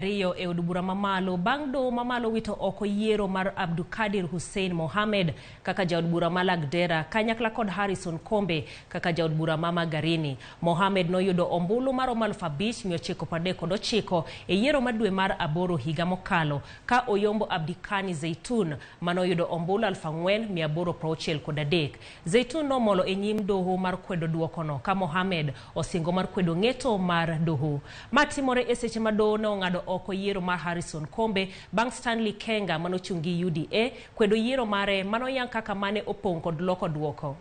Ariyo e od bura mamalo bang' doho mamalo wito oko yiero mar Abdukadir Hussein Mohamed kaka jaod bura ma Lagdera kanyakla kod Harrison Kombe kaka jaod bura ma Magarini. Mohamed noyudo ombulu maromo 5939 e yiero ma dwe mar aboro higa mokalo ka oyombo Abdikani Zeitun manoyudo ombulu 4863. Zeitun nomolo e nyim doho mar kwedo duokono ka Mohamed osingo mar kwedo ng'eto mar doho. Ma timore e seche ma doho ne ong'ado oko yiero mar Harrison Kombe bang' Stanley Kenga manochung' gi UDA kwedo yiero mare manoyang kaka mane opong' kod loko duoko.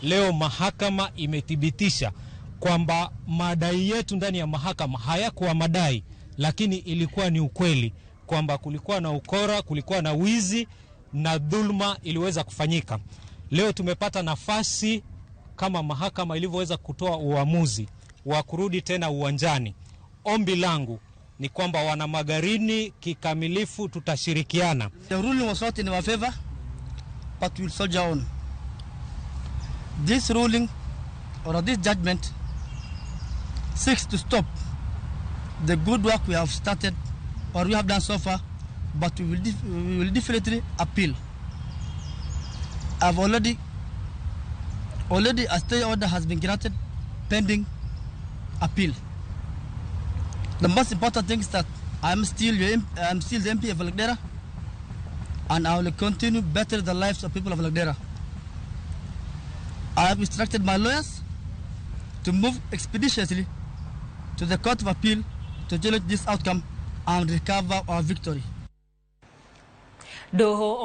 Leo mahakama imethibitisha kwamba madai yetu ndani ya mahakama hayakuwa madai, lakini ilikuwa ni ukweli kwamba kulikuwa na ukora, kulikuwa na wizi na dhulma iliweza kufanyika. Leo tumepata nafasi kama mahakama ilivyoweza kutoa uamuzi wa kurudi tena uwanjani. Ombi langu ni kwamba wana Magarini kikamilifu tutashirikiana. The ruling was not in our favor, but we'll soldier on. This ruling or this judgment seeks to stop the good work we have started or we have done so far, but we will definitely appeal. I've already a stay order has been granted pending appeal. The most important thing is that I'm still the MP of Lagdera, and I will continue better the lives of people of Lagdera. I have instructed my lawyers to move expeditiously to the Court of Appeal to challenge this outcome and recover our victory. Doho.